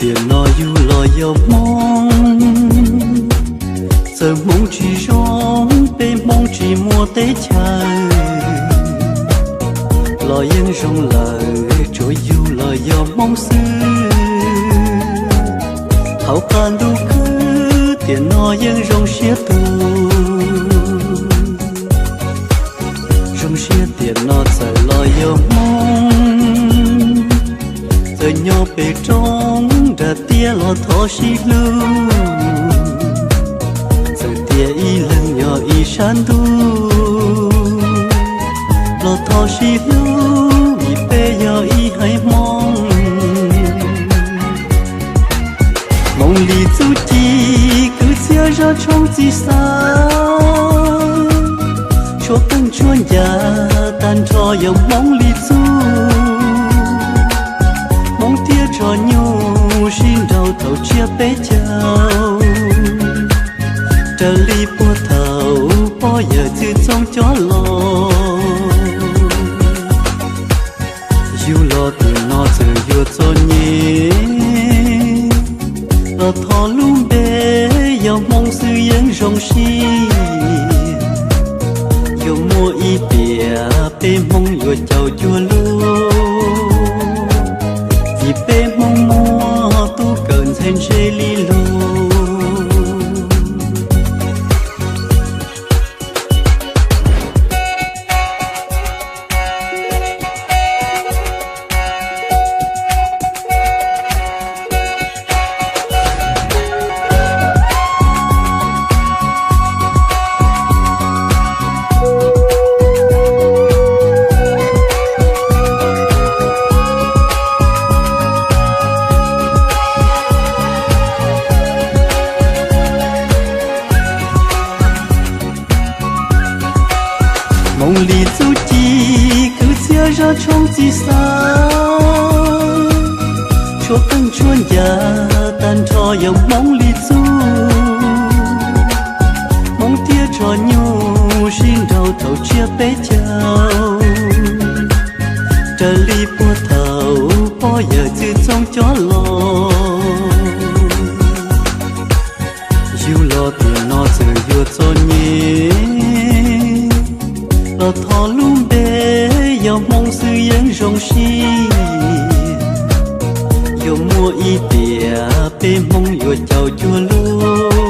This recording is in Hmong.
Tiam no yug los yog Hmoob, txawm Hmoob tsis zoo, peb Hmoob tsis muaj teb chaws, los yeej zoo lawm, tsuav yug los yog Hmoob xwb. Hauv qab ntuj khwb, tiam no yeej zoo siab tuag. Zoo siab tiam no txawm los yog Hmoob, txawm nyob pem roob nram tiaj los thov sib hlub. Txawm tias ib leeg yog ib sab ntuj, los thov sib hlub vim peb yog ib haiv Hmoob. Hmoov li txuj ci, kwv txhiaj zaj tshooj txij xav. Tshuav qeej tshuav ncas, tag nrho yog Hmoob li txuj. Hmoob thiab tsho nyuj sib nraus thaum tsiab peb caug, raws li puag thaum pog yawm txwj txoob coj los. Yug los tiam no txawm yuav txom nyem, los thov lub npe, yog Hmoob xwb yeej zoo siab. Yuav muaj ib tiam peb Hmoob yuav caum cuag luag, vim peb Hmoob muaj tub kawm ntxhais ntse li luag. Hmoov li txuj ci, kwv txhiaj zaj tshooj txij xav. Tshuav qeej tshuav ncas, tag nrho yog Hmoov li txuj. Hmoob thiab tsho nyuj sib nraus thaum tsiab peb caug, raws li puag thaum pog yawm txwj txoob coj los. Yug los tiam no txawm yuav txom nyem, los thov lub npe, yog Hmoob xwb yeej zoo siab. Yuav muaj ib tiam peb Hmoob yuav caum cuag luag,